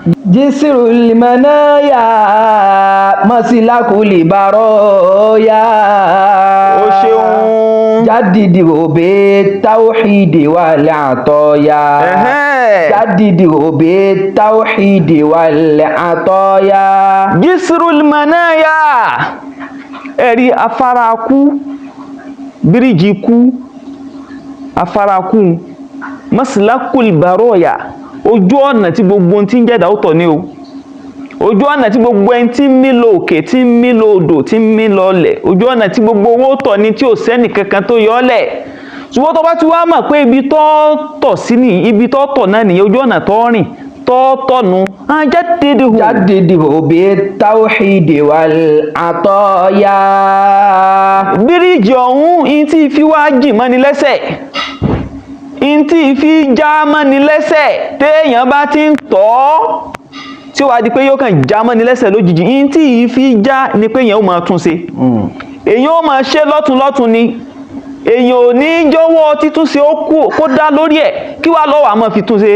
Jisrul manaya masilakul baroya. O ṣeun. Jadidi obe tawhidi wal atoya. Ẹ̀hẹ́n. Jadidi obe tawhidi wal atoya. Jisrul manaya, ẹ̀rí afárá kú, bíríjì kú, afárá kú, masilakul baroya, ojú ọ̀nà tí gbogbo ohun tí ń jẹ́dá ó tọ̀ ní o, ojú ọ̀nà tí gbogbo ẹni tí ń mí lọ òkè, tí ń mí lọ odò, tí ń mí lọ ọlẹ̀, ojú ọ̀nà tí gbogbo owó tọ̀ ní tí ò sẹ́nì kankan tó yọ ọ́ lẹ̀. Ṣùgbọ́n tó bá ti wá mọ̀ pé ibi tó tọ̀ sí ni ibi tó tọ̀ náà nìyẹn, ojú ọ̀nà tó rìn tó tọ̀nu jaddidihu. Jadidi obe tawhidi wal atoya. Bíríìjì ọ̀hún in tí fi wá jì mọ́ni lẹ́sẹ̀, in tí fi já mọ́ni lẹ́sẹ̀, téèyàn bá ti ń tọ̀ ọ́ tí ó wá di pé yóò kàn já mọ́ni lẹ́sẹ̀ lójijì, in tí fi já ni pé èèyàn ó máa tún ṣe, èèyàn ó máa ṣe lọ́tún lọ́tún ni, èèyàn ò ní jọ̀wọ́ títúnṣe ó kú kó dá lórí ẹ̀ kí wàá lọ́wọ́ àmọ́ fi túnṣe.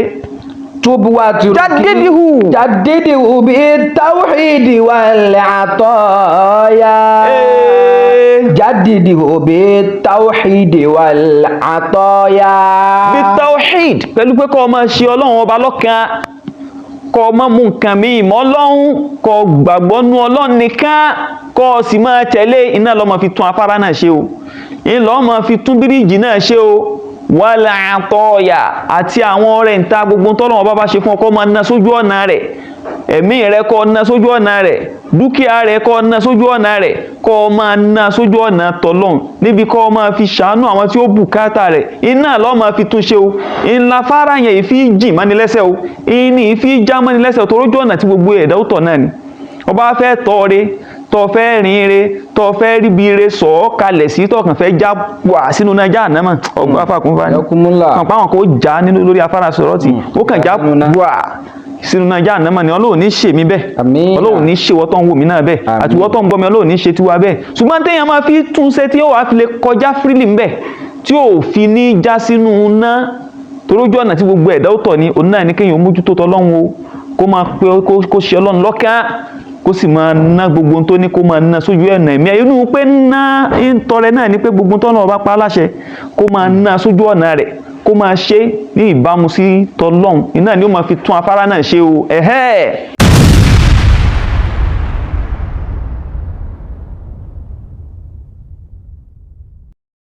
Tubu wa turuki. Jaddidihu. Jaddidihu bi tawhidi wal atoya. Jaddidihu bi tawhidi wal atoya. Bí tawhid, pẹ̀lú pé kó máa ṣe Ọlọ́run Ọba lọ́kan, kó má mú nǹkan míì mọ́ Ọlọ́run, kó gbàgbọ́ nú Ọlọ́run nìkan, kó sì máa tẹ̀lé, iná ló máa fi tún afárá náà ṣe o, ìlọ́ máa fi tún bíríìjì náà ṣe o. Wal àtọ̀yà àti àwọn ọrẹ ìta gbogbo tọ́lọ́run Ọba bá ṣe fún ọ, kó máa ná sójú ọ̀nà rẹ̀, ẹ̀mí rẹ̀ kó ná sójú ọ̀nà rẹ̀, dúkìá rẹ̀ kó ná sójú ọ̀nà rẹ̀, kó máa ná sójú ọ̀nà tọ́lọ́run, níbi kó máa fi ṣàánú àwọn tí ó bùkátà rẹ̀, iná ló máa fi tún ṣe o. Ńlá fárá yẹn ìfi jì mọ́ni lẹ́sẹ̀ o, ìní ìfi já mọ́ni lẹ́sẹ̀ o, torójú ọ̀nà tí gbogbo ẹ̀dá ó tọ̀ náà ni. Ọba fẹ́ tọ́ re, tọ́ fẹ́ rìn re, tọ́ fẹ́ ríbi re sọ̀ ọ́ kalẹ̀ sí, tọkàn fẹ́ já wà sínú náà já ànámọ̀ ọgbọ́n afákùnfà ni Yakumula. kàn pa àwọn kò já nínú lórí afárá sọ̀rọ̀ tí ó kàn já Sínú náà. wà sínú náà já ànámọ̀ ni. Ọlọ́run ní ṣe mí bẹ́ẹ̀. Àmín. Ọlọ́run ní ṣe wọ́n tó ń wò mí náà bẹ́ẹ̀. Àmín. Àti wọ́n tó ń gbọ́ mi, Ọlọ́run ní ṣe tiwa bẹ́ẹ̀. Ṣùgbọ́n téèyàn máa fi tún ṣe tí ó wàá fi lè kọjá fírílì ńbẹ̀ tí ò fi ní já sínú ná, torójú ọ̀nà tí gbogbo ẹ̀dá ó tọ̀ ni òun náà ní kéèyàn mójútó tọlọ́run o, kó máa pe kó ṣe Ọlọ́run lọ́kàn, kó sì máa ná gbogbo ohun tó ní, kó máa ná sójú ọ̀nà ẹ̀mí ẹ̀, inú pé ná ń tọrẹ náà ni pé gbogbo tó náà bá pa á láṣẹ kó máa ná sójú ọ̀nà rẹ̀, kó máa ṣe ní ìbámu sí tọlọ́run, iná ni ó máa fi tún afárá náà ṣe o. Ẹ̀hẹ́.